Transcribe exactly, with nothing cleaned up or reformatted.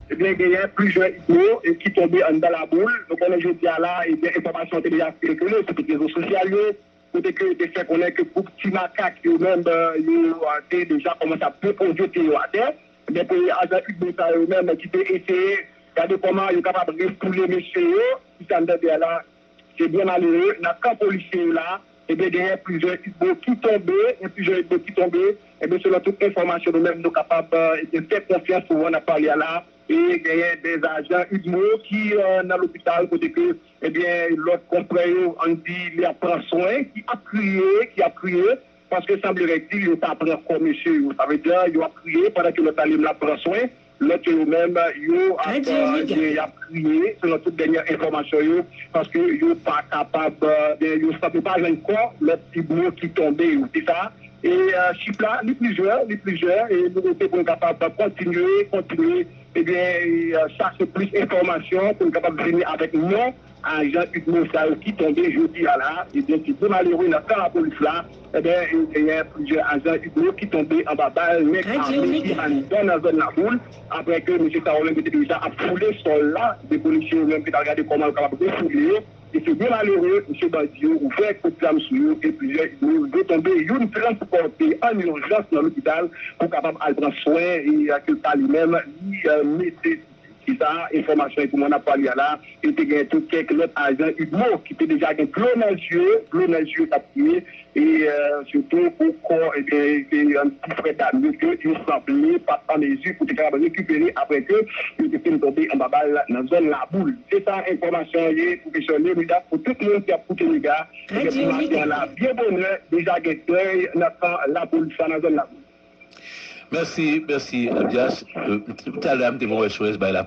Ebyen, genyen plizyè UDMO ki tonbe anndan Laboul. Nou konnen jodi a la, ebyen, enfòmasyon te deja sikile sou tout rezo sosyal yo, kote ke yo te fè konnen ke gwoup Ti Makak yo menm, yo te deja kòmanse ap depoze pye yo atè. Ebyen, premye ajan UDMO sa yo menm ki te eseye gade kòman yo kapab refoule mesye yo, ki sa n tande a la, se byen malere, nan kan polisye yo la, ebyen, genyen plizyè UDMO ki tonbe, gen plizyè UDMO ki tonbe, ebyen, selon tout enfòmasyon nou menm nou kapab, ebyen, fè konfyans pou n ap pale a la, e genyen de ajan UDMO ki nan lopital kote ke, ebyen, lòt konfrè yo, ann di, li ap pran swen, ki ap kriye, ki ap kriye, paske sanblere di yo ta pran kò mesye yo. Sa vle di, yo ap kriye pandan ke lòt la li menm l ap pran swen. Lòt yo menm, yo ap, y ap kriye, selon tout dènye enfòmasyon yo, paske yo pa kapab, ebyen, yo sanble pa jwenn kò lòt UDMO ki tonbe yo. Se sa. E chif la, li plizyè, li plizyè, e nou rete pou n kapab kontinye, kontinye, ebyen, chache plis enfòmasyon pou n kapab vini avèk non ajan UDMO sa yo ki tonbe jodi a la, ebyen, se de malere nan kan lapolis la, ebyen, genyen plizyè ajan UDMO ki tonbe anba bal nèg ame ki anndan nan zòn Laboul, apre ke mesye sa yo menm ki te deja ap foule sòl la, de polisye yo menm ki t al gade kòman yo kapab refoule yo, e se de malere, mesye bandi yo ouvè kout zam sou yo, e plizyè UDMO yo tonbe, youn transpòte an ijans nan lopital pou kapab al pran swen, e ke pa li menm, li mete Ki sa, enfòmasyon yo pou mwen ap pale a la, e te gen tou kèk lòt ajan UDMO ki te deja gen dlo nan zye, dlo nan zye k ap kriye, e sitou pou kò, ebyen, te yon ti frè dam yo ke yo sanble pa t an mezi pou te kapab rekipere apre ke yo te fin tonbe anba bal nan zòn Laboul. Se sa enfòmasyon an ye, pwofesè Leonidas, pou tout moun ki ap koute Mega, ebyen, pou maten an la, byen bonè, deja gen dèy nan kan lapolis la nan zòn Laboul. Mèsi, mèsi, Abdias. Talè a, m te pran S O S bay la.